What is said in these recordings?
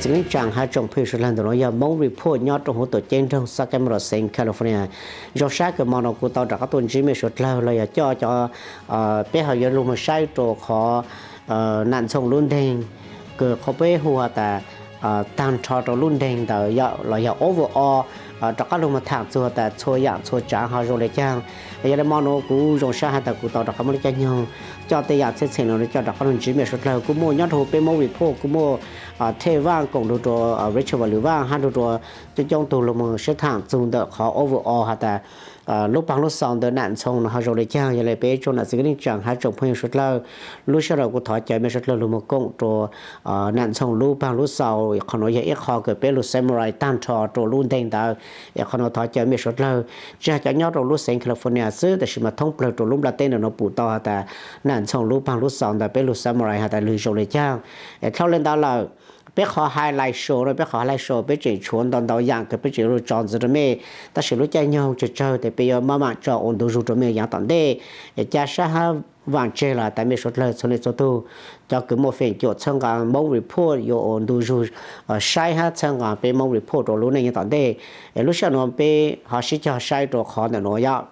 Txiv neej tsaa hab tsoom phooj ywg suav dlawg, ntawm nuav yog Hmoob Report nyob rua huv tuam ceeb nroog Sacramento, Sacramento, California. Zoo sab kws mo nuav kuv tau rov qab tuaj ntsib mej suav dlawg los yog coj cov, peb ho yuav lug moog saib rua qhov nam ntxhoo lub nteeg kws qhov peb hu has tas taag nrho rua lub nteeg ntawd los yog overall, rov qab lug moog thaam txug tas txhua yaam txhua tsaav ho zoo le caag. Yog le mo nuav kuv zoo sab has tas kuv tau rov qab muaj lub caij nyoog coj tej yaam txheej txheem nuav coj rov qab lug ntsib mej suav dlawg. Kuj muaj nyob rua huv peb Hmoob Report kuj muaj Thej Vaaj koom nrug rua Rachel Vam Lwm Vaaj hab nrug rua coob coob tug lug moog sib thaam txug ntawm qhov overall has tas lub paag lub xaus ntawm nam ntxhoo nuav ho zoo le caag. Yog le peb tsoom nam txiv kwv tij neej tsaa hab tsoom phooj ywg suav dlawg, lub sij hawm no kuv thov caw mej suav dlawg lug moog koom rua nam ntxhoo lub paag lub xaus, qhov nuav yog ib qho kws peb lug summarize taag nrho rua lub nteeg ntawd. Es qhov nuav thov caw mej suav dlawg, tsi has cov nyob rua lub xeev California xwb, tab sis mas thoob plawg rua lub nplaj teb ntawm nuav pum tau has tas nam ntxhoo lub paag lub xaus ntawd peb lug summarize has tas lug zoo le caag. Es dlhau le ntawd lawm, peb qhov highlight show no, peb qhov highlight show peb tseem tshuav ntau ntau yaam kws peb tseem lug tso ntxiv rua mej, tab sis lub caij nyoog tsawg tsawg tes peb yuav maj mam tso ua ntu zug rua mej yav tom ntej. Es ca sab hab vaam tseg los tas mej suav dlawg txhua leej txhua tug, cov kws muaj feem cuam txhawb nqa Hmoob Report yuav ua ntu zug saib hab txhawb nqa peb Hmoob Report rua lub neej yav tom ntej. Es lub sij hawm nuav peb ho sib cog saib rua qhov ntawm nuav yom.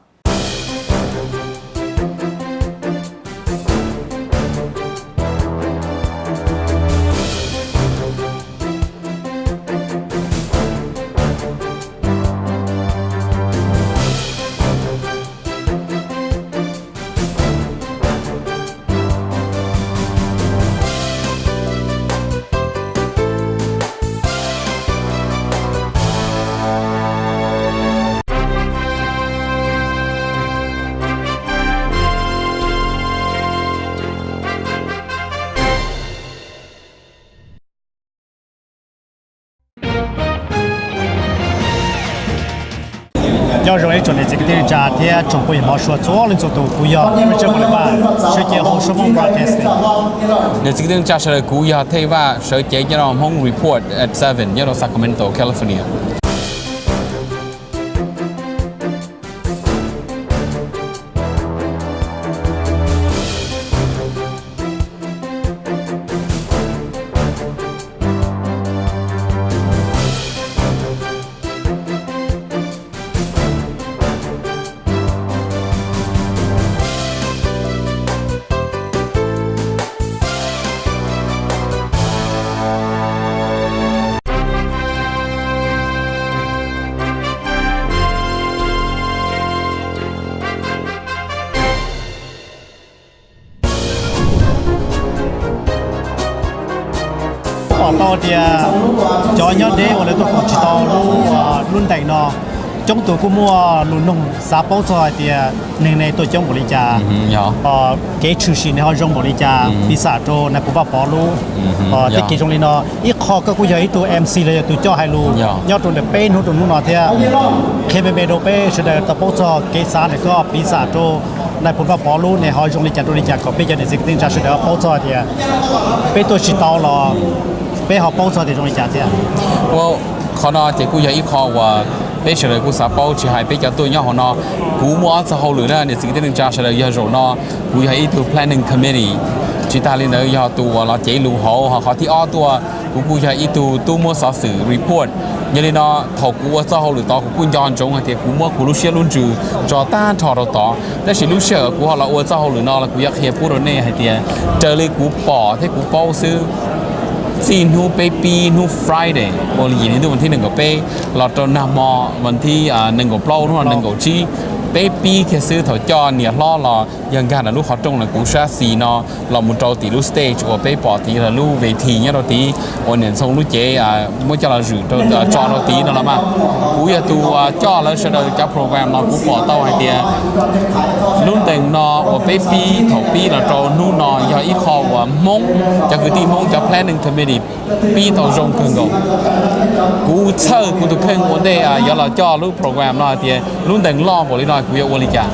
Nyob zoo ib tsoom niam txiv kwv tij neej tsa thiab tsoom phooj ywg hmov suav txhua leej txhua tus, kuv yog Richard Moliva, sawv cev hauv Hmoob Broadcasting. Niam txiv kwv tij neej tsa sawv daws, kuv yog Thej Vaj, sawv cev nyob rau Hmoob Report at seven nyob rau Sacramento, California. Pom tau tias cov nyob deb uas lawv tuaj koom tsis tau lub, lub ntees no, coob tug kuj muaj lus noog xav paub txog hais tias neeg ne tuaj coob npaum li cas, kev tshwm sim ne ho zoo npaum li cas, piv xam rau nais phoo Vaj Pov lub. Tej kev zoo li no, ib qho koj kuj yog ib tug M C los yog tus coj hais lus nyob rau ntawm peb hnub rau hnub no thiab, qhia me me rau peb sawv daws tau paub txog kev xav ntawm koj, piv xam rau nais phoo Vaj Pov lub ne ho zoo li cas rau li cas kom peb cov niam txiv kwv tij neej tsa sawv daws ho paub txog tias peb tuaj tsis tau los peb ho paub txog tias zoo li cas thiab. Qhov no ces kuj yog ib qho uas peb sawv daws kuj xav paub, tsis hais peb cov tuaj nyob hauv no. Kuv muaj ob txoj hauj lwm na niam txiv kwv tij neej tsa sawv daws, yog zaum no kuv yog ib tug planning committee, tsis tas li ntawd yog tus uas los cev lus hauv, ho qhov thib ob tuaj kuv kuj yog ib tug tub muab xov xwm report. Yog li no thaum kuv ua txoj hauj lwm tod kuv kuj nco ntsoov hais tias kuv muab kuv lub siab lub ntsws tso tag nrho rau tod, tab sis lub sij hawm kuv ho los ua txoj hauj lwm no los kuv yuav qhia pub rau nej hais tias raws li kuv pom thiab kuv paub xwb, txij hnub peb pib hnub Friday uas yim hli ntuj vas thib nees nkaum peb los rau nag hmo vas thib nees nkaum plaub hnub nees nkaum tsib, peb pib kiag xwb thaum coj niam hlob los yog nkag ntawm lub qhov rooj ntawm kuv sab xis no los mus rau tim lub stage uas peb pom tid los lub ves this nyob rau tid uas niam ntxhoo lub cev muab coj los zwm rau tso rau tid no los mas. Kuv yog tus coj lawv sawv daws cov program no, kuv pom tau hais tias lub ntees no uas peb pib thaum pib los rau hnub no yog ib qho uas Hmoob, cov kwv tij Hmoob cov planning committee pib tau zoo kawg nkaus. Kuv txhawj kuv tus kheej ua ntej yuav los coj lub program no hais tias lub ntees loj npaum li no kuv yuav ua li cas.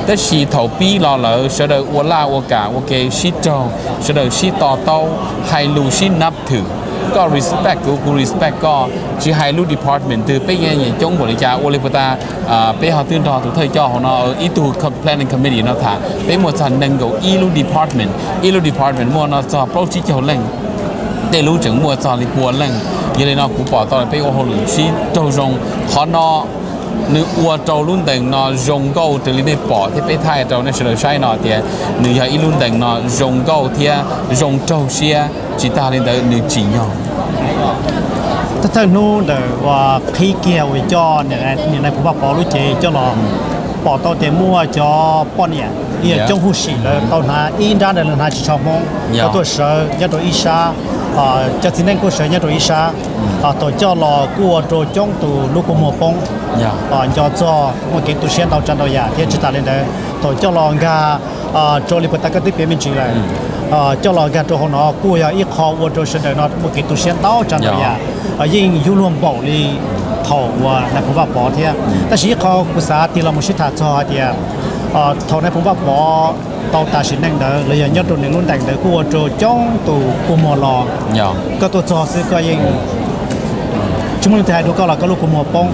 Tab sis thaum pib los lawv sawv daws ua laj ua kam ua ke sib raug, sawv daws sib to taub, hais lus sib nab thwm. Koj respect kuv, kuv respect koj, tsis hais lub department twg, peb nyiam coob npaum li cas, ua li puas tas peb ho twb nrog tus thawj coj hauv no ib tug planning committee no tham, peb muaj txog nees nkaum ib lub department, ib lub department muaj no txog plaub tsib caug leej, tej lub tseem muaj txog li pua leej. Yog li no kuv pom tau peb ua hauj lwm sib raug zoo. Qhov no nws ua rau lub ntees no zoo nkauj raws li nej pom thiab peb thaij rau nej sawv daws saib no tias nws yog ib lub ntees no zoo nkauj thiab zoo raug siab, tsis tas li ntawd nws tsim nyog. Thawj thawj hnub ntawm uas qhib kiag uas coj niam nais phoo Vaj Pov lub cev coj los, pom tau tias muaj cov poj niam ib yam coob huv si lawv tau hnav ib nrab ntawd lawv hnav tsis tshua Hmoob, lawv tuaj sawv nyob rau ib sab, cov txiv neej kuj sawv nyob rau ib sab. Thaum coj los kuj ua rau coob tus lub kua muag poob, nco txog muaj kev tu siab ntau tsav ntau yam thiab tsis tas li ntawd thaum coj los nkag rau li puas tas koj twb piav me ntsis lawm, coj los nkag rau hauv no kuj yog ib qho ua rau sawv daws no muaj kev tu siab ntau tsav ntau yam, yeej yuav luag npaum li thaum uas nais phoo Vaj Pov thiab. Tab sis ib qho kuv xav tig los mus sib tham txog hais tias thaum nais phoo Vaj Pov tau tas sim neej ntawd los yog nyob rau nws lub ntees ntawd kuj ua rau coob tus kua muag los. Koj tuaj txog xwb koj yeej tsis muaj leej twg hais dua koj los koj lub kua muag poob.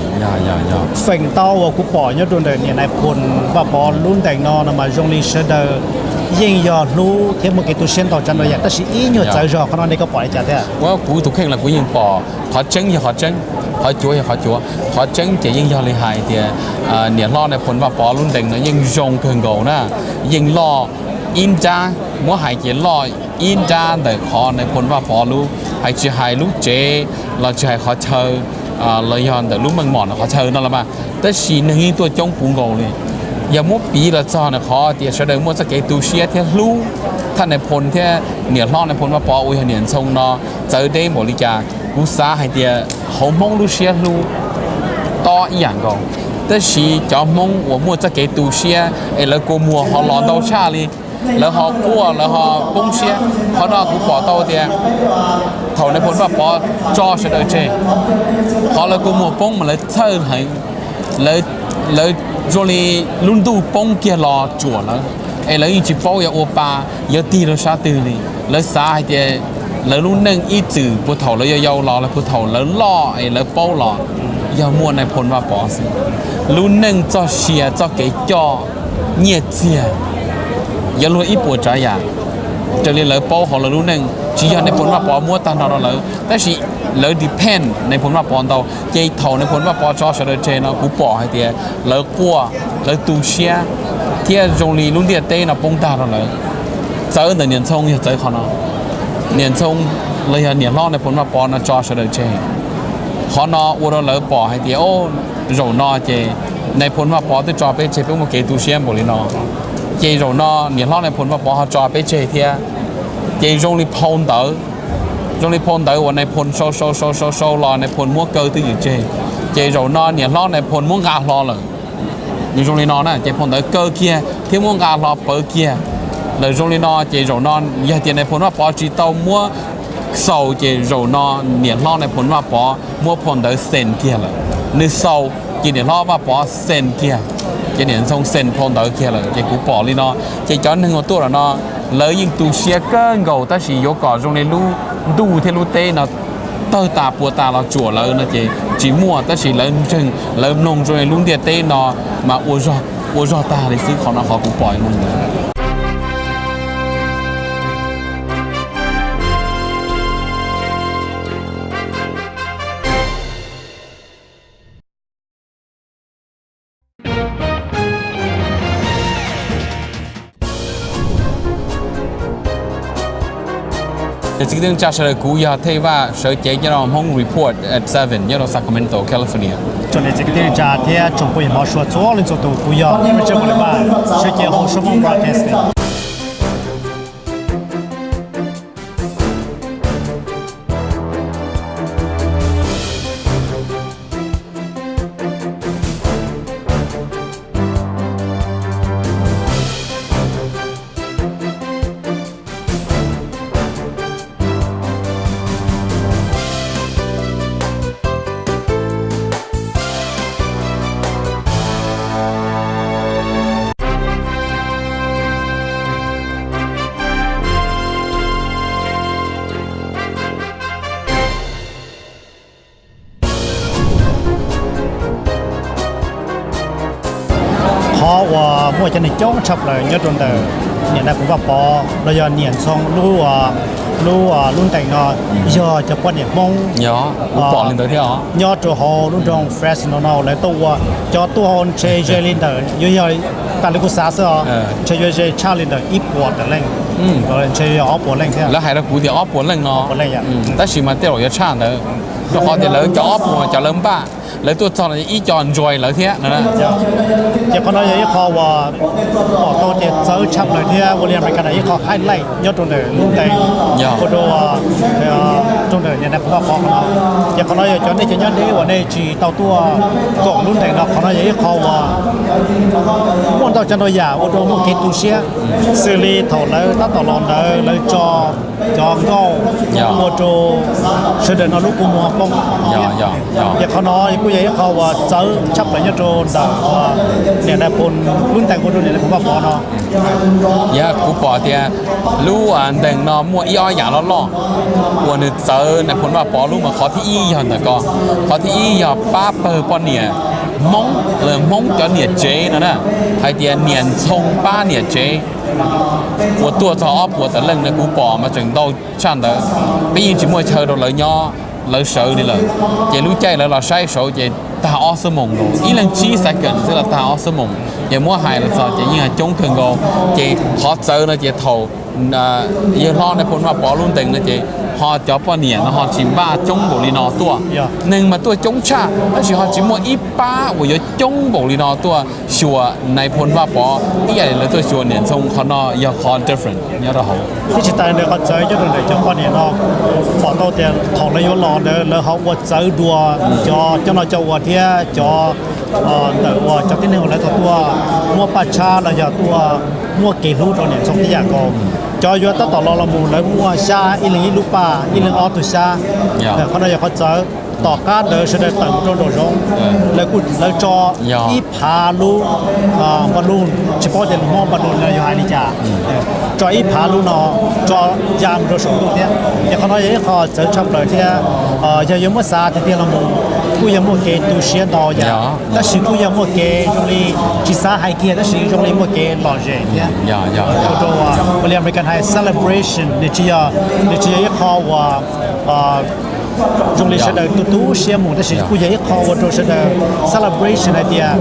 Feem ntau uas kuv pom nyob rau ntawm niam nais phoo Vaj Pov lub ntees no no mas zoo li sawv daws yeej yog hlub thiab muaj kev tu siab ntau tsav ntau yam tab sis ib nyuag txawv zog. Qhov no nej koj pom li cas thiab? Kuv tus kheej los kuv yeej pom qhov tseeb yog qhov tseeb, qhov cuav yog qhov cuav. Qhov tseeb ces yeej yog li hais tias niam hlob nais phoo Vaj Pov lub ntees no yeej zoo kawg nkaus na, yeej loj ib nrab, muab hais ces loj ib nrab ntawm qhov nais phoo Vaj Pov lub, hais tsis hais lub tsev los tsis hais qhov chaw los yog ntawm lub meej mom no qhov chaw no los mas, tab sis neeg yeej tuaj coob puv nkaus li. Yog muab piv los txog na qhov tias sawv daws muaj txoj kev tu siab thiab hlub thaj nais phoo thiab niam hlob nais phoo Vaj Pov uas yog niam Ntxhoo no txawv deb npaum li cas, kuv xav hais tias hauv Hmoob lub siab hlub tob ib yam nkaus. Tab sis cov Hmoob uas muaj txoj kev tu siab es lawv kua muag ho los ntau tshaj li, lawv ho quaj lawv ho poob siab. Qhov no kuv pom tau tias thaum nais phoo Vaj Pov tso sawv daws tseg, qhov lawv kua muag poob mas lawv txhawj heev, lawv zoo li lub ntuj poob kiag los tsuam lawv, es lawv yeej tsis paub yuav ua pa yuav tig rau sab twg li. Lawv xav hais tias lawv lub neej ib txwm puag thaum lawv yau yau los los puag thaum lawv loj es lawv paub los yog muaj nais phoo Vaj Pov xwb. Lub neej txoj sia txoj kev coj nyiaj txiag yuav luag ib puas tsav yam raws li lawv paub hauv lawv lub neej, tsis yog nais phoo Vaj Pov muab tag nrho rau lawv, tab sis lawv depend nais phoo Vaj Pov ntau. Ces thaum nais phoo Vaj Pov tso sawv daws tseg no kuv pom hais tias lawv quaj, lawv tu siab, thiab zoo li lub ntiaj teb no poob tag rau lawv. Txawv ntawm niam Ntxhoo yog txawv qhov no. Niam Ntxhoo los yog niam hlob nais phoo Vaj Pov no tso sawv daws tseg. Qhov no ua rau lawv pom hais tias, o, zaum no ces nais phoo Vaj Pov twb tso peb tseg, peb muaj kev tu siab npaum li no, ces zaum no niam hlob nais phoo Vaj Pov ho tso peb tseg thiab. Ces zoo li phau ntawv, zoo li phau ntawv uas nais phoo sau sau sau sau sau los nais phoo muab kaw twj ywm tseg, ces zaum no niam hlob nais phoo muab nqa hlo lawm. Nws zoo li no na, ces phau ntawv kaw kiag thiab muab nqa hlo pawv kiag lawm zoo li no, ces zaum no yog tias nais phoo Vaj Pov tsis tau muab xaus ces zaum no niam hlob nais phoo Vaj Pov muab phau ntawv xees kiag lawm. Nws xaus ces niam hlob Vaj Pov xees kiag, ces niam Ntxhoo xees phau ntawv kiag lawm. Ces kuv pom li no, ces cov neeg uas tuaj lawm no lawv yeej tu siab kawg nkaus, tab sis yuav kom zoo li lub ntuj thiab lub teb no tawg tas puas tas los tsuam lawv no ces tsis muaj, tab sis lawv ntseeg lawv mloog zoo li lub ntiaj teb no mas ua zog tag li xwb. Qhov no qhov kuv pom li no. Txiv kwv tij neej tsa sawv daws, kuv yog Thej Vaj sawv cev nyob rau Hmoob Report at Seven nyob rau Sacramento, California. Tsoom niam txiv kwv tij neej tsa thiab tsoom phooj ywg hmov suav txhua leej txhua tus, kuv yog Richard Molivar sawv cev hauv Hmoob Broadcasting. Qhov uas muaj cov neeg coob tshaj plaws nyob rau ntawm niam nais phoo Vaj Pov los yog niam Ntxhoo lub, Lub, lub ntees no yog cov poj niam Hmoob, yog, kuv pom li ntawd thiab os, nyob rau hauv lub nroog Fresno no lawv tuaj ua. Cov tuaj hauv ntshe ze li ntawm, yuav yog tas li kuv xav xwb os, ntshe yuav ze tshaj li ntawm ib puas tawm leej, ntshe yog ob puas leej thiab. Lawv hais rau kuv tias ob puas leej no, tab sis mas tej zaum yuav tshaj ntawd, rau qhov tias lawv cov ob puas cov lawv npaj, lawv tuaj txog los ib co enjoy lawv thiab no. Ces qhov no yog ib qho uas pom tau tias txawv tshaj plaws thiab ua li Amelikas ib qho highlight nyob rau ntawm lub ntees, ua rau, rau ntawm niam nais phoo Vaj Pov qhov no. Ces qhov no yog cov nej cov nyob deb uas nej tsis tau tuaj koom lub ntees no, qhov no yog ib qho uas muaj ntau tsav ntau yam ua rau muaj kev tu siab, xws li thaum lawv tab tom los ntawd lawv tso cov nkauj ua rau sawv daws no lub kua muag poob. Ces qhov no kuj yog ib qho uas txawv tshaj plaws nyob rau ntawm niam nais phoo, lub ntees ua rau niam nais phoo Vaj Pov no. Yog kuv pom tias lub ntees no muaj ib ob yam loj loj uas nws txawv nais phoo Vaj Pov lub mas qhov thib ib yog ntawm ko, qhov thib ib yog pab pawg poj niam Hmoob, Hmoob cov niam tsev no na, hais tias niam ntxhoo pab niam tsev uas tuaj txog ob puas tawm leej no kuv pom mas tseem ntau tshaj ntawd. Peb yeej tsis muaj chaw rau lawv nyob, lawv sawv li lawm. Ces lub caij lawv los saib saud ces tag ob xuab moos nkaus, ib leeg tsib second xwb los tag ob xuab moos. Ces muab hais los txog ces yeej coob kawg nkaus. Ces qhov txawv no ces thaum yawg hlob nais phoo Vaj Pov lub ntees no ces ho cov poj niam no ho tsis npaj coob npaum li no tuaj. Neeg mas tuaj coob tshaj tab sis ho tsis muaj ib pab uas yuav coob npaum li no tuaj xyuas nais phoo Vaj Pov ib yam li lawv tuaj xyuas niam ntxhoo. Qhov no yog qhov different nyob rau hauv. Thiab tsis tas li ntawd, qhov txawv nyob rau ntawm cov poj niam no, pom tau tias thaum lawv yuav los ntawd lawv ho ua txawv dua cov coj noj coj ua thiab cov ntawm uas cov tib neeg uas lawv tau tuaj muab paj tshab los yog tuaj muab kev hlub rau niam ntxhoo tib yam nkaus. Cov yuav tab tom los los mus lawv muaj xyab, ib leeg ib lub paj, ib leeg ob tug xyab. Qhov no yog qhov txawv. Tom qab ntawd sawv daws tawm mus rau nraum zoov, lawv kuj, lawv tso ib phav lub balloon, tsis paub tias lus Hmoob balloon no yog hais li cas, tso ib phav lub no tso ya mus rau saum ntuj thiab. Ces qhov no yog ib qho txawv tshaj plaws thiab. Yog yuav muab xav tiag tiag los mus kuj yog muaj kev tu siab ntau yam, tab sis kuj yog muaj kev zoo li, tsis xav hais kiag tab sis zoo li muaj kev lom zem thiab. Ua rau, ua li American hais celebration, nws tsis yog, nws tsis yog ib qho uas zoo li sawv daws tu tu siab mus, tab sis kuj yog ib qho ua rau sawv daws celebration hais tias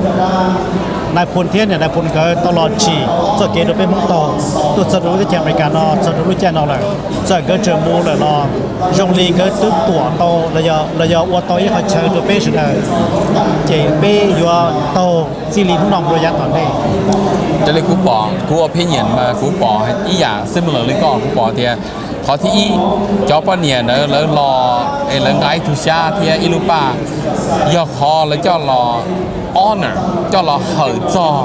nais phoo thiab niam nais phoo nkawd tau los tsim txoj kev rau peb Hmoob taug tuaj txog rau lub teb chaws Amelikas no, txog rau lub caij no lawm. Txawm nkawd tseem mus lawm los zoo li nkawd twb tuam tau los yog ua tau ib qho chaw rau peb sawv daws, ces peb yuav taug txij li hnub no mus rau yav tom ntej. Raws li kuv pom, kuv opinion mas kuv pom ib yam similar li koj, kuv pom tias qhov thib ib, cov poj niam ntawd lawv los es lawv nqa ib tug xyab thiab ib lub paj, yog qhov lawv coj los honor, coj los hawm txog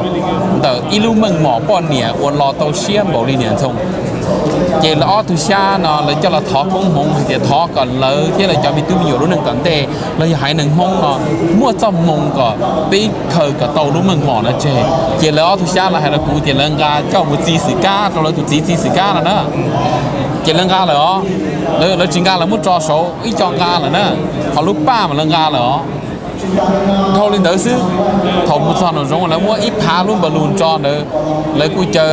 ntawm ib lub meej mom poj niam uas los tau siab npaum li niam Ntxhoo. Ces lawv ob tug xyab no lawv coj los thov koob hmoov hais tias thov kom lawv thiab lawv cov me tub me nyuam lub neej tom ntej los yog haiv neeg Hmoob no muaj txoj hmoo kom peb khaws kom tau lub meej mom no tseg. Ces lawv ob tug xyab lawv hais rau kuv tias lawv nqa coj mus txi xwm kab rau lawv tus txiv txi xwm kab no na. Ces lawv nqa lawm os, lawv tsis nqa lawv muab tso saud, ib co nqa lawm na, ho lub paj mas lawv nqa lawm os. Dhau li ntawd xwb, thaum mus txog nraum zoov lawv muab ib phav lub balloon tso ntawd, lawv kuj caw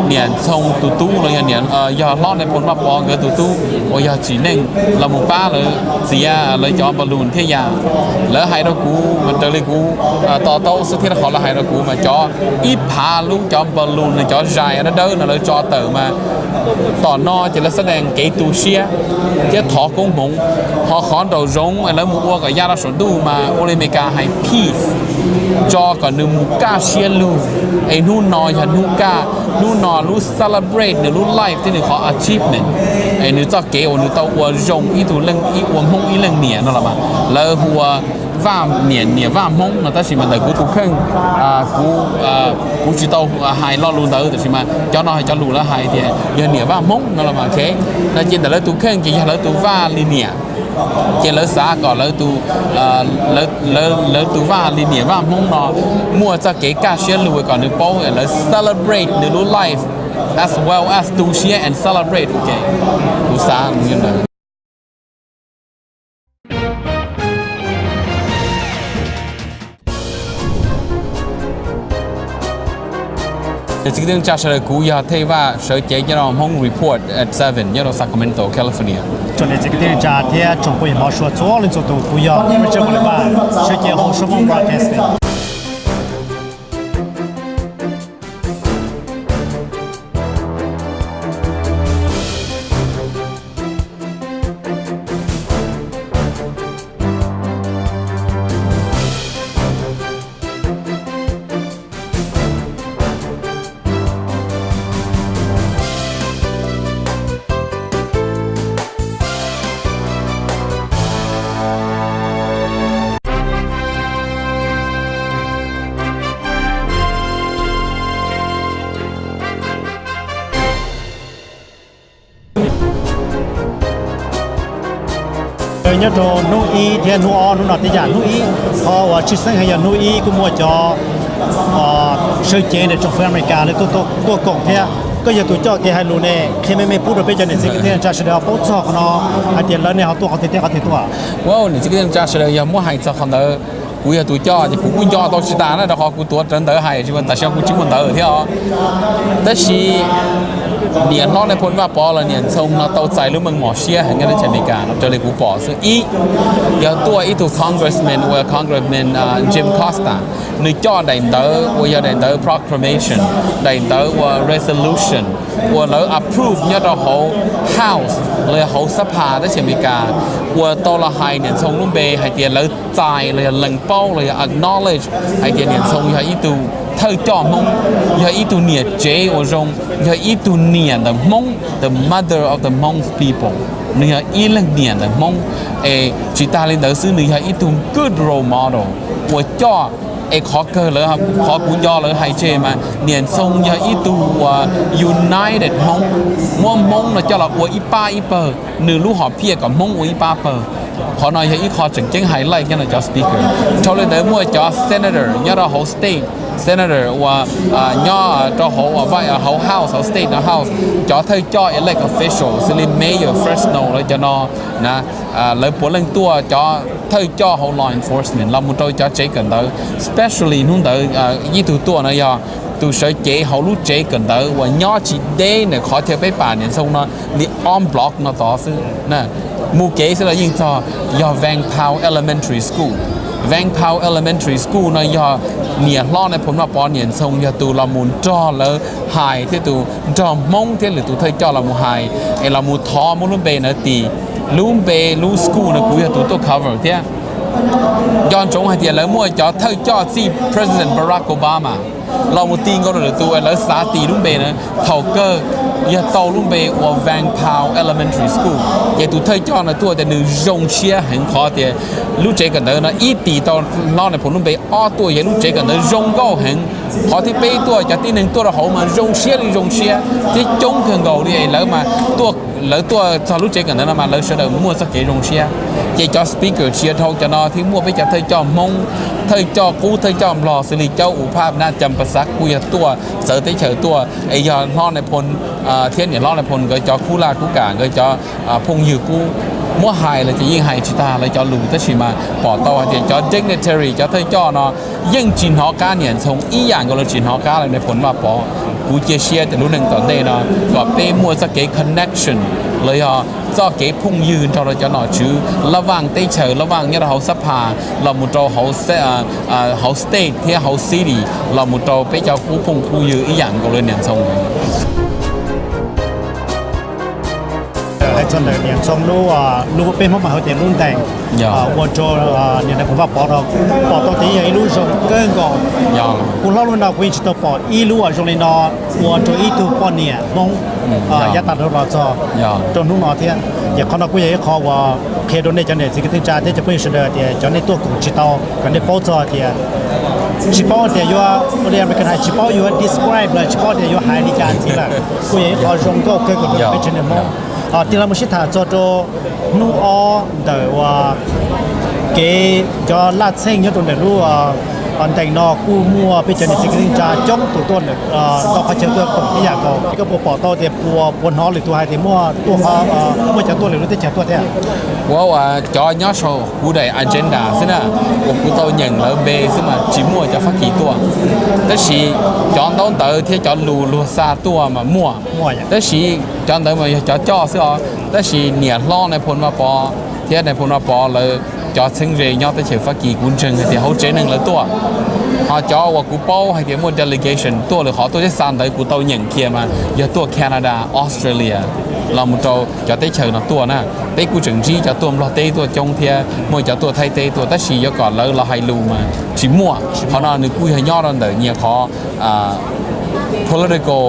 niam Ntxhoo tus tub los yog niam, yog hlob Nais Phoo Vaj Pov nkawd tus tub uas yog tsim neej los mus pab lawv txiav lawv cov balloon thiab yam. Lawv hais rau kuv mas raws li kuv to taub xwb thiab qhov lawv hais rau kuv mas cov ib phav lub cov balloon no cov zais dawb dawb no lawv tso tawm mas tom no ces lawv xab dees kev tu siab thiab thov koob hmoov. Ho qhov nraum zoov lawv mus ua kom ya rau saum ntuj mas ua li Amelikas hais peace, tso kom nws mus kaj siab lug. Es hnub no yog hnub kaj, hnub no lub celebrate nws lub life thiab nws qhov achievement, es nws txoj kev uas nws tau ua zoo ib tug leej, ib ua Hmoob ib leej niam no los mas lawv hu ua Vaj niam, niam Vaj Hmoob no. Tab sis mas ntawm kuv tus kheej, kuv, kuv tsis tau hais lo lus ntawd, tab sis mas cov no hais cov lus lawv hais tias yog niam Vaj Hmoob no los mas ok. No ces ntawm lawv tus kheej ces yog lawv tus Vaj li niam, ces lawv xav kom lawv tus, lawv tus Vaj li niam Vaj Hmoob no muaj txoj kev kaj siab lug kom nws paub lawv celebrate nws lub life as well as tu siab and celebrate. Ok, kuv xav li ntawd. Niam txiv kwv tij neej tsa sawv daws, kuv yog Thej Vaj, sawv cev nyob rau Hmoob Report at seven nyob rau Sacramento, California. Tsoom niam txiv kwv tij neej tsa thiab tsoom phooj ywg hmov suav txhua leej txhua tus, kuv yog Richard Vaj, sawv cev hauv Suab Hmoob Broadcasting. Nyob rau hnub ib thiab hnub ob hnub no tib yam. Hnub ib, qhov uas tshwj xeeb heev yog hnub ib kuj muaj cov sawv cev ntawm tsoom fwv Amelikas lawv tuaj koom thiab. Koj yog tus coj kev hais lus ne, qhia me me pub rau peb cov niam txiv kwv tij neej tsa sawv daws ho paub txog qhov no hais tias lawv ne ho tuaj qhov twg thiab qhov twg tuaj. Niam txiv kwv tij neej tsa sawv daws, yog muab hais txog qhov ntawd, kuv yog tus coj ces kuv kuj nco tau tsis tas na, rau qhov kuv tuav rawv ntawv hais tsis, tam sim no kuv tsis muaj ntawv thiab os. Tab sis niam hlob Nais Phoo Vaj Pov los Niam Ntxhoo no tau txais lub meej mom siab heev nyob teb chaws Amelikas no raws li kuv pom xwb. Ib, yog tuaj ib tug congressman uas Congressman Jim Costa, nws coj daim ntawv uas yog daim ntawv proclamation, daim ntawv uas resolution uas lawv approve nyob rau hauv House los yog hauv xab phas teb chaws Amelikas, uas tau los hais Niam Ntxhoo lub npe hais tias lawv txais los yog lees paub los yog acknowledge hais tias Niam Ntxhoo yog ib tug thawj coj Hmoob, yog ib tug niam tsev uas zoo, yog ib tug niam ntawm Hmoob, the mother of the Hmong people. Nws yog ib leeg niam ntawm Hmoob. Es tsis tas li ntawd xwb, nws yog ib tug good role model uas coj, es qhov kawg lawv, qhov kuv nco lawv hais tseg mas Niam Ntxhoo yog ib tug uas united Hmoob, muab Hmoob no coj los ua ib pab ib pawg, nws lub hom phiaj kom Hmoob ua ib pab pawg. Qhov no yog ib qho tseem ceeb highlight nyob rau cov speaker. Dhau li ntawd muaj cov senator nyob rau hauv state, senator uas nyob rau hauv, hauv House, hauv state no House, cov thawj coj elected official xws li mayor Fresno lawv cov no na, lawv puav leej tuaj, cov thawj coj hauv law enforcement los mus rau cov tsev kawm ntawv, especially hnub ntawd ib tug tuaj no yog tus sawv cev hauv lub tsev kawm ntawv uas nyob tsis deb ntawm qhov chaw peb pam Niam Ntxhoo no li ob block no tod xwb. Mus kev xwb los yeej txog, yog Vang Pao Elementary School. Vang Pao Elementary School no yog niam hlob Nais Phoo Vaj Pov Niam Ntxhoo yog tus los mus nrog lawv hais thiab tus nrog Hmoob thiab lwm tus thawj coj los mus hais, es los mus thov muab lub npe ntawd tis. Lub npe lub school no kuv yog tus tuaj cover thiab. Nco ntsoov hais tias lawv muaj cov thawj coj txij President Barack Obama los mus ti nkaus rau lwm tus, lawv xav tis lub npe na. Thaum kawg yog tau lub npe ua Vang Pao Elementary School. Ces tus thawj coj no tuaj tias nws zoo siab heev qhov tias lub tsev kawm ntawv no ib tis tau hlob Nais Phoo lub npe, ob tuaj yog lub tsev kawm ntawv zoo nkauj heev. Qhov thib peb tuaj cov tib neeg tuaj rau hauv mas zoo siab li zoo siab thiab coob kawg nkaus li es lawv mas tuaj, lawv tuaj txog lub tsev kawm ntawv no mas lawv sawv daws muaj txoj kev zoo siab. Ces cov speaker tsis yog dhau cov no thiab, muaj peb cov thawj coj Hmoob, thawj coj qub thawj coj Nplog xws li Cauj Ua Phaj Nab Cam Pas Xav kuj yog tuaj txawv teb chaws tuaj, es yog hlob Nais Phoo thiab niam hlob Nais Phoo nkawd cov khub laj khub kam, nkawd cov phooj ywg qub, muab hais los ces yeej hais tsis tag lawv cov lus, tab sis mas pom tau hais tias cov dignitary, cov thawj coj no yeej tsis hnov qab Niam Ntxhoo ib yam nkaus lawv tsis hnov qab Nais Phoo Vaj Pov. Kuv cia siab tias lub neej tom ntej no kom peb muaj txoj kev connection los yog txoj kev phooj ywg nrog rau cov nom tswv lab vaj teb chaws, lab vaj nyob rau hauv xab phas los mus rau hauv state thiab hauv city, los mus rau peb cov qub phooj qub ywg ib yam nkaus li Niam Ntxhoo. Hais txog ntawm Niam Ntxhoo lub, lub peb Hmoob mas hu tias lub ntees, ua rau niam Nais Phoo Vaj Pov no pom tau tias yog ib lub zoo kawg nkaus. Kuv hlob lub no kuv yeej tsis tau pom ib lub uas zoo li no ua rau ib tug poj niam Hmoob yav tag dhau los txog rau hnub no thiab. Ces qhov no kuj yog ib qho uas qhia rau nej cov niam txiv kwv tij neej tsa thiab cov phooj ywg sawv daws tias cov nej tuaj koom tsis tau, kom nej paub txog tias tsis paub tias yuav ua li American hais, tsis paub yuav describe lawm, tsis paub tias yuav hais li cas ntxiv lawm. Kuj yog ib qho zoo nkauj kawg nkaus rau peb tsev neeg Hmoob. Tig los mus sib tham txog rau hnub ob ntawm uas kev cov laj txheej nyob rau ntawm lub Ntees no kuj muaj peb cov niam txiv kwv tij neej tsa coob tus tuaj ntau qhov chaw tuaj koom ib yam nkaus. Koj puas pom tau tias puas, puas hnov lwm tus hais tias muaj tuaj, muaj cov tuaj lwm lub teb chaws tuaj thiab? Ua, cov nyob saum kuv daim agenda xwb na, uas kuv tau nyeem lawv npe xwb mas tsis muaj cov Fab Kis tuaj. Tab sis cov ntaub ntawv thiab cov lus luag xa tuaj mas muaj. Tab sis cov ntawd mas yog cov coj xwb os. Tab sis niam hlob Nais Phoo Vaj Pov thiab Nais Phoo Vaj Pov lawv cov txheeb ze nyob teb chaws Fab Kis kuv ntseeg hais tias hauv tsev neeg lawv tuaj. Ho cov uas kuv paub hais tias muaj delegation tuaj lwm qhov tuaj thiab xa ntawv kuv tau nyeem kiag mas yog tuaj Canada, Australia, los mus rau cov teb chaws no tuaj na. Peb kuj tseem ntsib cov tuaj Nplog teb tuaj coob thiab muaj cov tuaj Thaib teb tuaj, tab sis yuav kom lawv los hais lus mas tsis muaj. Qhov no nws kuj yog nyob rau ntawm nyias qhov political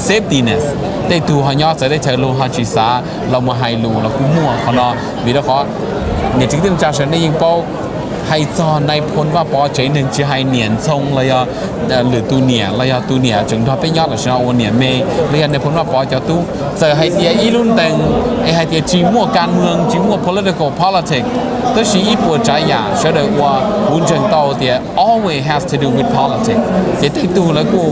safetyness. Tej tug ho nyob txawv teb chaws luag ho tsis xav los mus hais lus los kuj muaj qhov no. Vim rau qhov niam txiv kwv tij neej tsa sawv daws nej yeej paub, hais txog Nais Phoo Vaj Pov tsev neeg tsis hais niam Ntxhoo los yog lwm tus niam los yog tus niam tseem nrog peb nyob tam sim no ua niam me, los yog Nais Phoo Vaj Pov cov tub, txawm hais tias ib lub ntees es hais tias tsis muaj kas moos, tsis muaj political politics, tab sis ib puas tsav yam sawv daws ua, kuv ntseeg tau tias always has to do with politics. Ces tej tug lawv kuj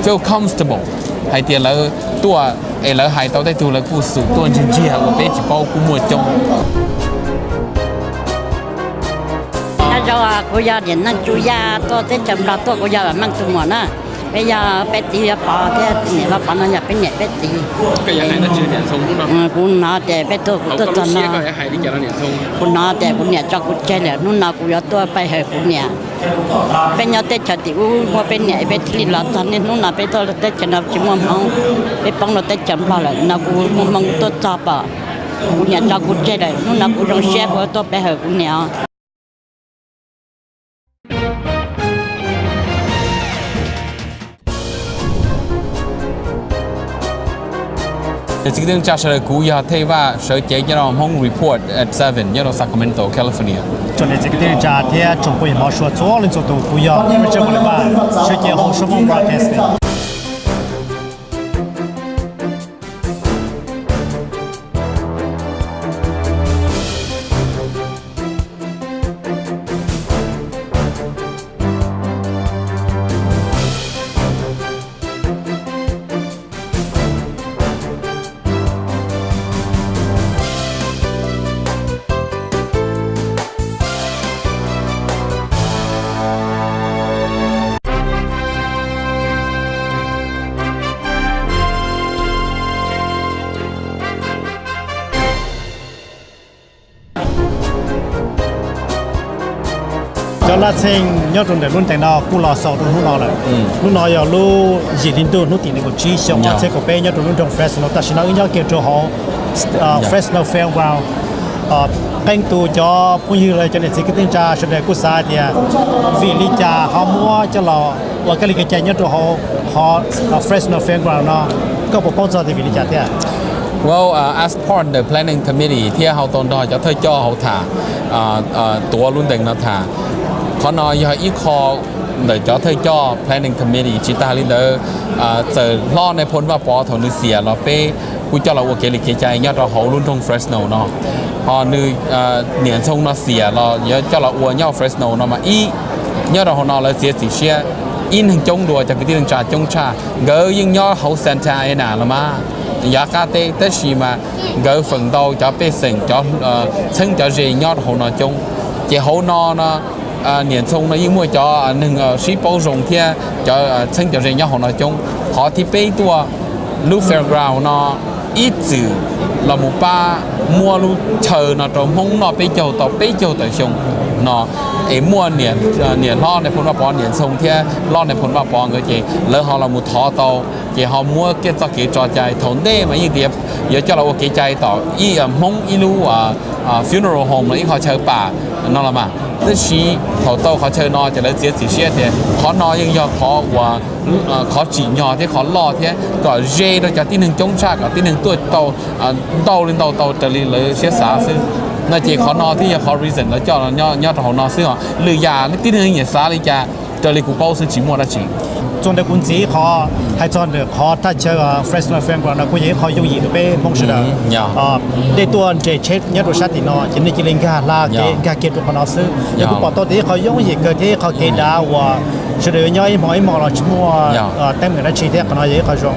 feel comfortable hais tias lawv tuaj, es lawv hais tau tej tug lawv kuj xum tuaj ntsiag ntsiag uas peb tsis paub kuj muaj coob. Nyob zoo, kuv yog niam neej Tsuj Yaj tuaj teb chaws Nplog tuaj, kuv yog Vam Meej tus muam na. Peb yog peb txiv Vaj Pov thiab niam Vaj Pov no yog peb niam peb txiv. Kuv hnov tias peb tuaj, kuv tuaj txog no, kuv hnov tias kuv niam tso kuv tseg lawm, hnub no kuv yuav tuaj pe hawm kuv niam. Peb nyob teb chaws tim ub muaj peb niam, peb thiaj li los txog niaj hnub no. Peb tuaj teb chaws no tsis muaj Hmoob, peb poob rau teb chaws Nplog lawm no, kuv muaj hmoo tuaj txog pom kuv niam tso kuv tseg lawm, hnub no kuv zoo siab kuv tuaj pe hawm kuv niam. Niam txiv kwv tij neej tsa sawv daws, kuv yog Thej Vaj, sawv cev nyob rau Hmoob Report at Seven nyob rau Sacramento, California. Tsoom niam txiv kwv tij neej tsa thiab tsoom phooj ywg hmov suav txhua leej txhua tus, kuv yog Richard Molivar, sawv cev hauv Suab Hmoob Broadcasting. Cov laj txheej nyob rau ntawm lub ntees no kuj los xaus rau hnub no lawm. Hnub no yog lub yim hli ntuj hnub tim nees nkaum tsib xyoo ob txhiab kaum peb nyob rau lub nroog Fresno. Tam sim no wb nyob kiag rau hauv Fresno Fairground. Qee tus cov phooj ywg los cov niam txiv kwv tij neej tsa sawv daws kuj xav hais tias vim li cas ho muab coj los ua kab li kev cai nyob rau hauv qhov Fresno Fairground no, koj puas paub txog tias vim li cas thiab? Well, as part ntawm planning committee thiab ho tau nrog cov thawj coj hauv tham, tuav lub ntees no tham. Qhov no yog ib qho ntawm cov thawj coj planning committee. Tsis tas li ntawd, txawm hlob Nais Phoo Vaj Pov thaum nws xiam los peb kuj coj los ua kev li kev cai nyob rau hauv lub nroog Fresno no. Ho nws niam Ntxhoo no xiam los yuav coj los ua nyob Fresno no mas ib, nyob rau hauv no lawv txiav txim siab, ib neeg coob dua, cov kwv tij neej tsa coob tshaj, nkawd yeej nyob hauv Santa Ana los mas yav qab teb, tab sis mas nkawd feem ntau cov pej xeem, cov txheeb cov ze nyob rau hauv no coob. Ces hauv no no niam Ntxhoo no yeej muaj cov neeg sib paub zoo thiab cov txheeb cov ze nyob hauv no coob. Qhov thib peb tuaj, lub fairground no ib txwm los mus pab muab lub chaw no rau Hmoob noj peb caug tau peb caug tawm xyoo no, es muaj niam hlob Nais Phoo Vaj Pov, niam Ntxhoo thiab hlob Nais Phoo Vaj Pov nkawd ces lawv ho los mus thov tau, ces ho muab kiag txoj kev tso cai. Thaum ntej mas yeej tias yuav coj los ua kev cai tom ib Hmoob ib lub funeral home los ib qho chaw pam no los mas, tab sis thaum tau qhov chaw no ces lawv txiav txim siab tias qhov no yeej yog qhov uas qhov tsim nyog thiab qhov loj thiab kom ze rau cov tib neeg coob tshaj, kom tib neeg tuaj tau ntau li ntau tau raws li lawv siab xav xwb. No ces qhov no thiaj yog qhov reason lawv coj nyob rau hauv no xwb os. Lwm yam tib neeg nyiam xav li cas raws li kuv paub xwb tsis muaj dab tsi. Txog ntawm kuv ntxiv qhov hais txog ntawm qhov thaj chaw Fresno Fairground no kuj yog ib qho yooj yim rau peb Hmoob sawv daws. Nej tuaj nres tsheb nyob rau sab tim no ces nej cia li nkag hla kev nkag kiag rau qhov no xwb. Yog kuv pom tau tias ib qho yooj yim kawg thiab ib qho kev dav uas sawv daws yuav nyob ib hmo ib hmo los tsis muaj teeb meem dab tsi thiab qhov no yog ib qho zoo.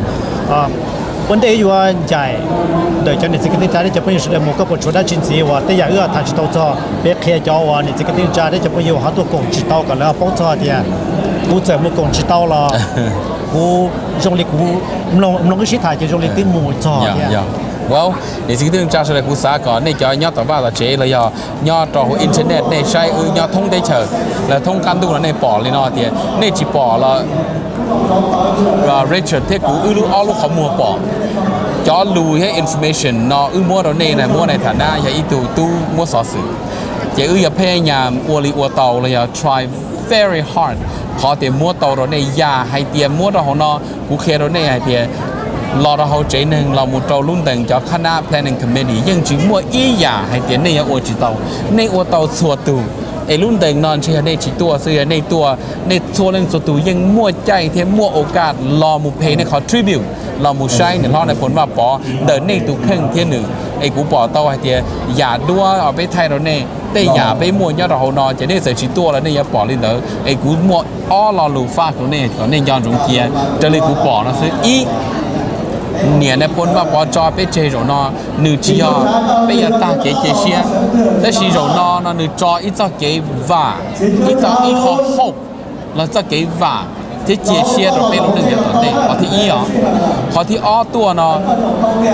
Ua ntej yuav ncaim ntawm cov niam txiv kwv tij neej tsa thiab cov phooj ywg sawv daws mus koj puas tshuav dab tsi ntxiv uas tej yam wb tham tsis tau txog, peb qhia cov uas niam txiv kwv tij neej tsa thiab cov phooj ywg ho tuaj koom tsis tau kom lawv ho paub txog tias kuv txawm mus koom tsis tau los kuv zoo li kuv mloog wb sib tham ces zoo li twb mus txog thiab. Niam txiv kwv tij neej tsa sawv daws, kuv xav kom nej cov nyob tom vaj tom tsev los yog nyob rau hauv internet nej saib wb nyob thoob teb chaws los thoob qab ntuj no nej pom li no tias nej tsis pom los Richard thiab kuv wb lub ob lub qhov muag pom. Cov lus thiab information no wb muab rau nej na, muab nej tham na yog ib tug tub muab xov xwm, ces wb yuav pheej nyam ua li ua tau los yog try very hard qhov tias muab tau rau nej. Yam hais tias muab rau hauv no, kuv qhia rau nej hais tias los rau hauv tsev neeg los mus rau lub ntees cov khab nab planning committee yeej tsis muaj ib yam hais tias nej yuav ua tsis tau. Nej ua tau txhua tus, es lub ntees no ntshe yog nej tsis tuaj xwb, yog nej tuaj, nej txhua leej txhua tus yeej muaj caij thiab muaj okaj los mus phem nej qhov tribute, los mus saib niam hlob Nais Phoo Vaj Pov ntawm nej tus kheej thiab nws. Es kuv pom tau hais tias yam duab peb thaij rau nej, tej yam peb muaj nyob rau hauv no ces nej txawm tsis tuaj los nej yuav pom li ntawd. Es kuv muaj ob lo lus faj rau nej kom nej nco ntsoov cia raws li kuv pom no xwb. Ib, niam Nais Phoo Vaj Pov tso peb tseg zaum no, nws tsis yog peb yuav tag kev cia siab, tab sis zaum no no nws tso ib txoj kev vam, ib txoj ib qho hope los txoj kev vam thiab cia siab rau peb lub neej yav tom ntej. Qhov thib ib os, qhov thib ob tuaj no,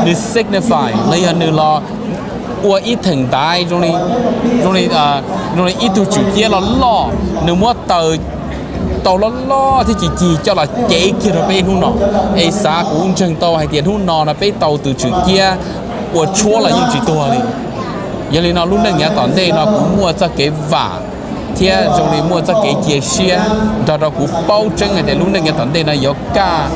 nws signify los yog nws los ua ib theem ntaiv zoo li, zoo li ib tug tswm ciab loj loj, nws muab taws tau loj loj thiab cig cig coj los cev kiag rau peb hnub no. Es xav kuv ntseeg tau hais tias hnub no no peb tau tus tswm ciab ua tshuab los yeej tsis tuag li. Yog li no lub neej yav tom ntej no kuv muaj txoj kev vam thiab zoo li muaj txoj kev cia siab nrog rau kuv paub tseeb hais tias lub neej yav tom ntej no yuav kaj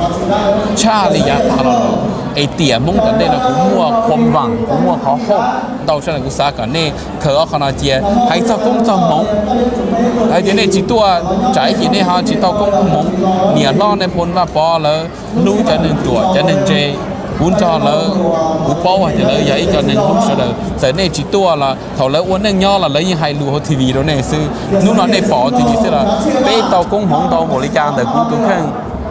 tshaj li yav tag los lawm. Es tiam Hmoob tom ntej no kuv muaj qhuam vam, kuv muaj qhov hope ntau sab no. Kuv xav kom nej khaws ob qho no cia. Hais txog koob txog hmoov, hais tias nej tsis tuaj tsam ib chim nej ho tsis tau koob hmoov. Niam hlob Nais Phoo Vaj Pov lawv hlub cov neeg ruam cov neeg ntse. Kuv nrog lawv, kuv paub hais tias lawv yog ib co neeg hlub sawv daws. Txawm nej tsis tuaj los thaum lawv ua neej nyob los lawv yeej hais lus hauv T V rau nej xwb. Hnub no nej pom T V xwb los peb tau koob hmoov ntau npaum li cas ntawm kuv tus kheej.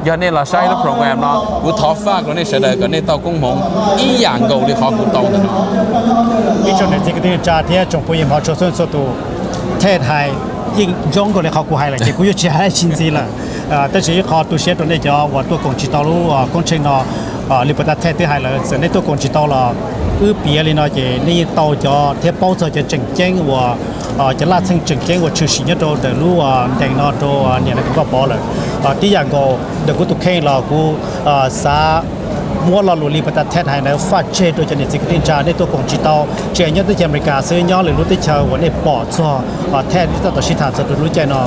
Yog nej los saib lub program no, kuv thov faj rau nej sawv daws kom nej tau koob hmoov ib yam nkaus li qhov kuv tau ntawm no. Ib tsoom niam txiv kwv tij neej tsa thiab tsoom phooj ywg hmov tshua txhua leej txhua tus, Ted hais yeej zoo nkaus li qhov kuv hais lawm ces kuv yuav tsis hais dab tsi ntxiv lawm. Tab sis ib qho tu siab rau nej cov uas tuaj koom tsis tau lub koob tsheej no, li puas tas Ted twb hais lawm, txawm nej tuaj koom tsis tau los wb piav li no ces nej yeej tau cov thiab paub txog cov tseem ceeb uas, cov laj txheej tseem ceeb uas tshwm sim nyob rau ntawm lub ntees no rau niam Nais Phoo Vaj Pov lawm. Tib yam nkaus ntawm kuv tus kheej los kuv xav muab lo lus li puas tas Ted hais ntawd faj tseg rau cov niam txiv kwv tij neej tsa nej tuaj koom tsis tau, tsis hais nyob teb chaws Amelikas xwb, nyob lwm lub teb chaws uas nej pom txog Ted twb tau sib tham txog rau lub caij no.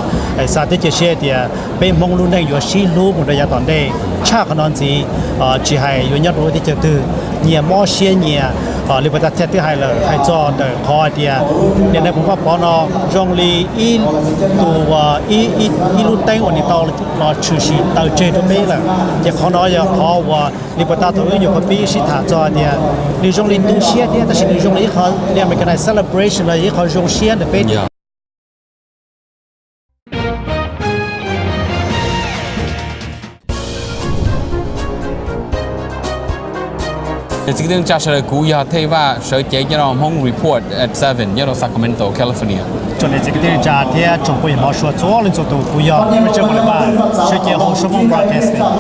Xav thiab cia siab tias peb Hmoob lub neej yuav sib hlub mus rau yav tom ntej tshaj qhov no ntxiv, tsis hais yuav nyob rau lub teb chaws twg, nyias mob siab nyias. Li puas tas Ted twb hais lawm, hais txog ntawm qhov hais tias niam Nais Phoo Vaj Pov no zoo li ib tus, ib lub teeb uas nws tau los tshwm sim taw tseg rau peb lawm. Ces qhov no yog qhov uas li puas tas thaum wb nyuam qhuav pib sib tham txog hais tias nws zoo li tu siab thiab tab sis nws zoo li ib qho li American celebration los ib qho zoo siab ntawm peb. Niam txiv kwv tij neej tsa sawv daws, kuv yog Thej Vaj, sawv cev nyob rau Hmoob Report at seven nyob rau Sacramento, California. Tsoom niam txiv kwv tij neej tsa thiab tsoom phooj ywg hmov tshua txhua leej txhua tus, kuv yog Richard Bolivar, sawv cev hauv Hmoob Broadcasting.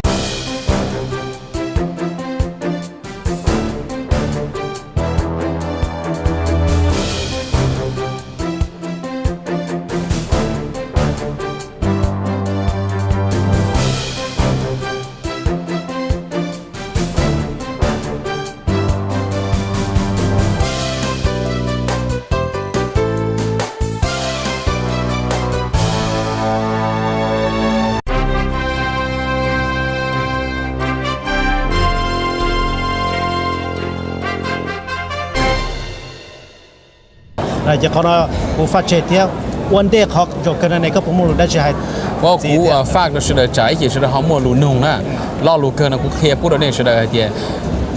Ces qhov no kuv faj tseg thiab ua ntej qhov zaum kawg no ne koj puas muaj lus dab tsi hais Kuv faj rau sawv daws tsam ib chim sawv daws ho muaj lus nug na. Lo lus kawg no kuv qhia pub rau nej sawv daws hais tias,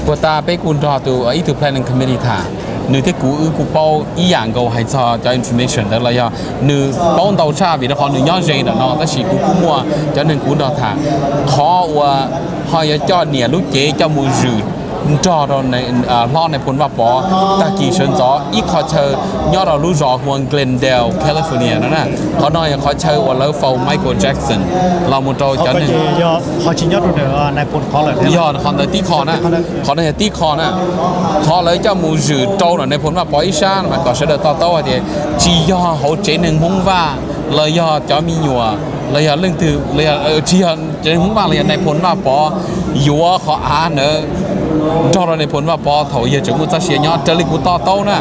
puag ta peb kuj nrog tus ib tug planning committee tham, nws thiab kuv wb kuj paub ib yam nkaus hais txog cov information ntawd los yog nws paub ntau tshaj vim rau qhov nws nyob ze ntawm no, tab sis kuv kuj muaj cov neeg kuv nrog tham. Qhov uas ho yuav coj niam lub cev coj mus zwm nrog rau hlob Nais Phoo Vaj Pov tag kis sawv ntxov ib qho chaw nyob rau lub zos hu ua Glendale, California no na. Qhov no yog qhov chaw uas lawv faus Michael Jackson los mus rau cov neeg. Yog qhov ntawd tib qho na, qhov no yog tib qho na. Qhov lawv coj mus zwm rau ntawm Nais Phoo Vaj Pov ib sab no mas kom sawv daws to taub hais tias tsis yog hauv tsev neeg Hmoob Vaj los yog cov me nyuam los yog leej twg, tsis yog tsev neeg Hmoob Vaj los yog Nais Phoo Vaj Pov yuav qhov av ntawd nrog rau Nais Phoo Vaj Pov thaum yawg tseem muaj txoj sia nyob raws li kuv to taub na.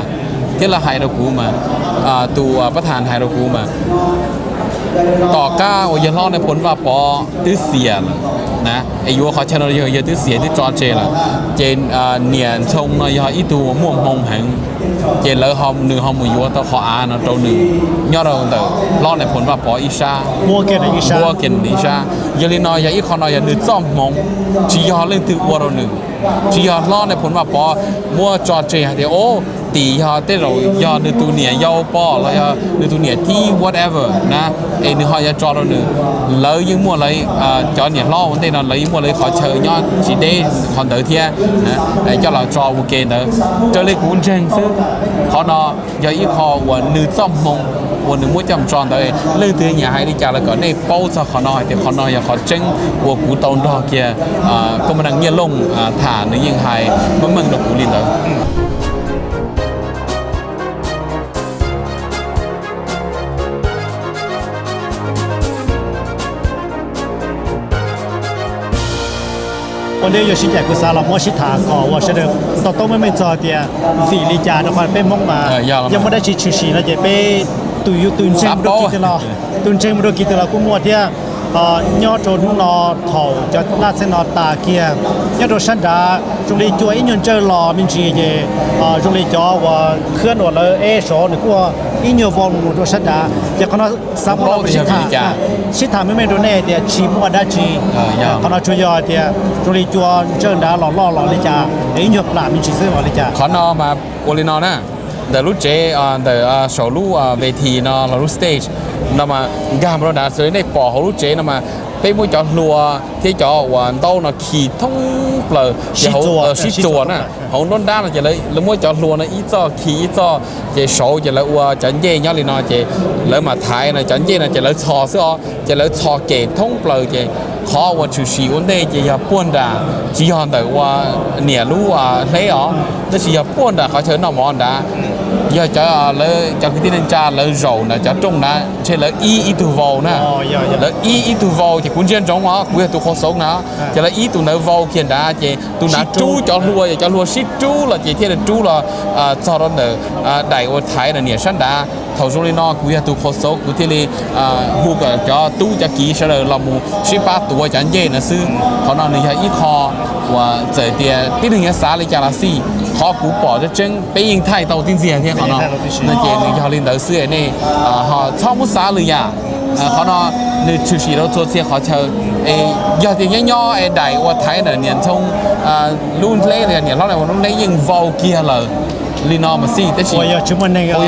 Thiab lawv hais rau kuv mas, tus pab tham hais rau kuv mas, tom qab uas yawg hlob Nais Phoo Vaj Pov twb xiam lawm na, es yuav qhov chaw no yog yawg twb xiam twb tso tseg lawm, ces niam Ntxhoo no yog ib tug muaj hmoo heev, ces lawv, nws ho mus yuav tau qhov av no rau nws nyob rau ntawm hlob Nais Phoo Vaj Pov ib sab, ua ke ib sab. Yog li no yog ib qho no yog nws txoj hmoov, tsis yog leej twg ua rau nws, tsis yog hlob Nais Phoo Vaj Pov muab tso tseg hais tias, o, tim yog tej zaum yog nws tus niam yau pom los yog nws tus niam tib whatever na, es nws ho yuav tso rau nws. Lawv yeej muaj lawv, cov niam hlob ua ntej no lawv yeej muaj lawv qhov chaw nyob tsis deb qhov ntawd thiab, coj los tso ua ke ntawd. Raws li kuv ntseeg xwb, qhov no yog ib qho uas nws txoj hmoo uas nws muab coj mus tso ntawd. Leej twg nyiam hais li cas los kom nej paub txog qhov no hais tias qhov no yog qhov tseeb uas kuv tau nrog kiag koj muaj neeg Nyiaj Looj tham, nws yeej hais meej meej rau kuv li ntawd. Ua ntej yuav sib caim kuv xav los muab sib tham kom uas sawv daws to taub meej meej txog tias vim li cas rau qhov peb Hmoob mas yog muaj dab tsi tshwm sim no ces peb tus yus tus ntseeg mus rau kis twg los, tus ntseeg mus rau kis twg los kuj muaj thiab. Nyob rau hnub no thaum cov laj txheej no tas kiag nyob rau sab nrad zoo li cua ib nyuag ntsawj los me ntsis ces zoo li cov uas khwb uas lawv eb saud nws kuj ib nyuag vau mus rau sab nrad ces qhov no xav muab los sib tham, sib tham meej meej rau nej tias tsis muaj dab tsi. Qhov no tsuas yog tias zoo li cua ntsawj nrad los loj los li cas es ib nyuag plam me ntsis xwb los li cas. Qhov no mas ua li no na, ntawm lub tsev, ntawm saum lub ve thi no los lub stage no mas nkag mus rau nrad xws li nej pom hauv lub tsev no mas peb muab cov hlua thiab cov uas ntaub no khi thoob plaws, sib txuas na. Hauv nruab nrab no ces lawv muab cov hlua no ib txoj khi ib txoj, ces saud ces lawv ua cov ncej nyob li no ces lawv mam thaiv no, cov ncej no ces lawv txhos xwb os, ces lawv txhos kem thoob plaws ces qhov uas tshwm sim ua ntej ces yog puag nram, tsis yog ntawm ua niam lub hleb os, tab sis yog puag nram qhov chaw noj mov nrad. Yog cov, lawv cov kwv tij neej tsa lawv zaum ntawm cov rooj nrad ntshe lawv ib ib tug vau na. Lawv ib ib tug vau ces kuv ntsia ntsoov os, kuv yog tus qhua xoov na, ces lawv ib tus ntawd vau kiag nrad ces tus nrad rub cov hlua, cov hlua sib rub los ces thiaj li rub los txog rau ntawm daim uas thaiv ntawm niam sab nrad. Thaum zoo li no kuv yog tus qhua xoov kuv thiaj li hu kom cov tub cov kiv sawv daws los mus sib pab tuav cov ncej no xwb. Qhov no nws yog ib qho uas txawm tias tib neeg yuav xav li cas los xij, qhov kuv pom tseeb tseeb peb yeej thaij tau tib ntxiag thiab qhov no. No ces nws yog li ntawd xwb es nej ho txhob muab xav lwm yam. Qhov no nws tshwm sim rau txhua txhia qhov chaw. Es yog tias nyob nyob es daim uas thaiv ntawm niam Ntxhoo lub hleb los yog niam hlob Nais Phoo lub hleb yeej vau kiag lawm li no mas xij, tab sis yog tsis muaj neeg, yog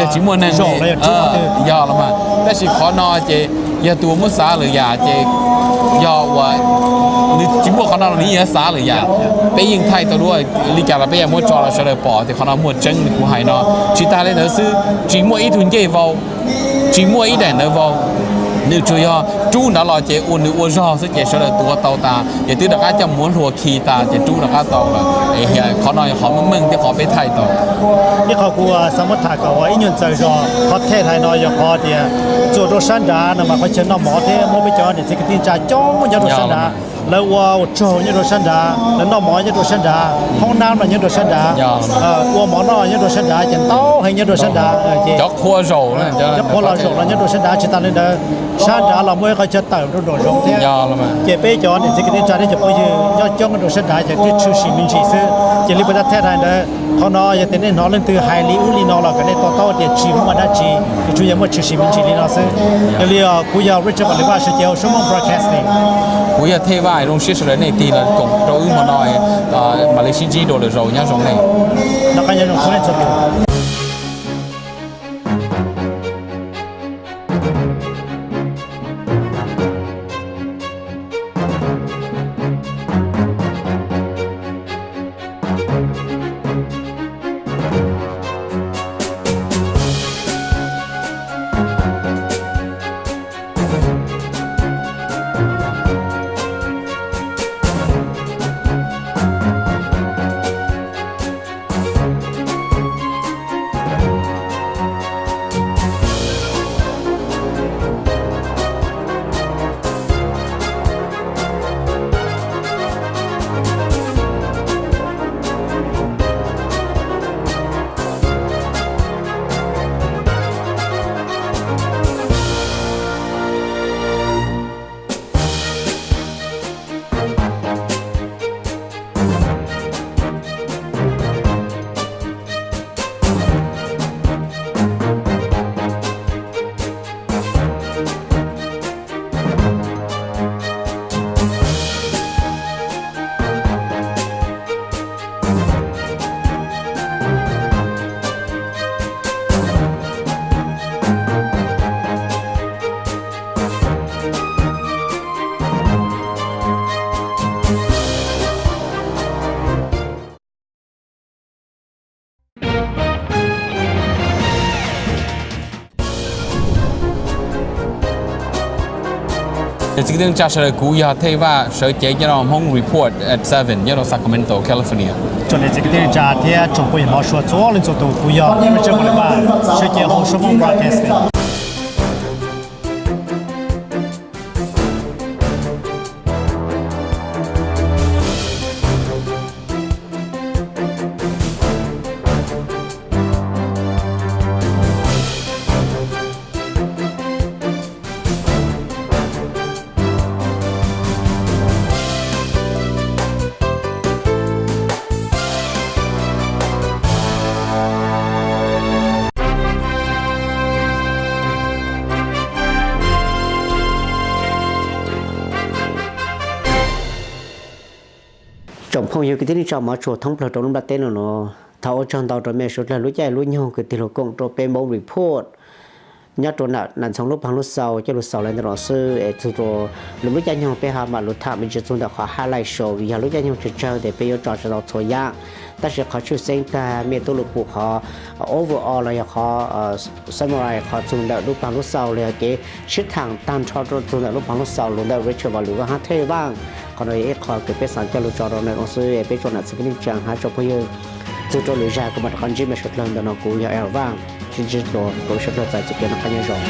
los mas, tab sis qhov no ces yog tus muab xav lwm yam ces yog uas nws tsis muaj qhov no los nws yeej yuav xav lwm yam. Peb yeej thaij tau dua li cas los peb yeej muab tso los sawv daws pom tias qhov no muaj tseeb li kuv hais no. Tsis tas li ntawd xwb, tsis muaj ib tug ncej vau, tsis muaj ib daim ntawd vau. Nws tsuas yog rub nrad los ces ua nws ua zog xwb ces sawv daws tuav tau tas ces twb rov qab coj muab hlua khi tas ces rub rov qab tau lawm. Qhov no yog qhov meej meej thiab qhov peb thaij tau. Ib qho kuv xav muab tham kom ua ib nyuag ntxaws zog qhov thej hais no yog qhov tias txuas rau sab nrad no mas qhov chaw noj mov thiab muaj peb cov niam txiv kwv tij neej tsa coob nyob rau sab nrad. Lawv ua tsaug nyob rau sab nrad, lawv noj mov nyob rau sab nrad, hoob nab los nyob rau sab nrad, ua mov noj nyob rau sab nrad ces ntau heev nyob rau sab nrad. Cov qhua zaum, cov qhua los zaum los nyob rau sab nrad, tsis tas li ntawd sab nrad los muaj ib qhov chaw tawm rau nraum zoov thiab. Ces peb cov niam txiv kwv tij neej tsa thiab cov phooj ywg nyob coob nyob rau sab nrad ces twb tshwm sim me ntsis xwb. Ces li puas tau thej hais ntawd Qhov no yog tias nej hnov leej twg hais li ub li no los kom nej to taub tias tsis muaj dab tsi, tsuas yog muaj tshwm sim me ntsis li no xwb. Yog li kuv yog Richard Vam Leej Vaj, sawv cev hauv Suab Hmoob Broadcasting. Kuv yog Thej Vaj, zoo siab sawv daws nej tig los koom rau wb hmo no, mam li sib ntsib dua lwm zaus, nyob zoo nej. Niam txiv kwv tij neej tsa sawv daws, kuv yog Thej Vaj, sawv cev nyob rau Hmoob Report at Seven nyob rau Sacramento, California. Tsoom niam txiv kwv tij neej tsa thiab tsoom phooj ywg hmov tshua txhua leej txhua tus, kuv yog Richard Vam Leej Vaj, sawv cev hauv Suab Hmoob Broadcasting. Tsoom phooj ywg kwv tij neej tsa hmov tshua thoob plaws rau lub nplaj teb no no, thov ua tsaug ntau rau mej suav dlawg lub caij lub nyoog kws tig lug koom rau peb Hmoob Report nyob rau nam ntxhoo lub paag lub xaus coj lug xaus le ntawm no xwb es txug rua lwm lub caij nyoog peb ho mam lug tham me ntsis txug ntawm qhov highlight show vim yog lub caij nyoog tsawg tsawg tes peb yuav tso tsi tau txhua yaam. Tab sis qhov tshwj xeeb tag mej tub lug pum qhov overall los yog qhov summary qhov txug ntawm lub paag lub xaus los yog kev sib thaam taag nrho rua txug ntawm lub paag lub xaus lug ntawm Richard Vam Leej Vaj hab Thej Vaj. Qhov no yog ib qho kws peb xaav coj lug tso rau ntawm no xwb, peb tsoom nam txiv kwv tij neej tsa hab tsoom phooj ywg, txug rua lwm zag kuv mam rov qab ntsib mej suav dlawg ntawm no. Kuv yog Elvan, sib ntsib dlua rua sawv dlawg txais txuj kev noj qab nyob zoo.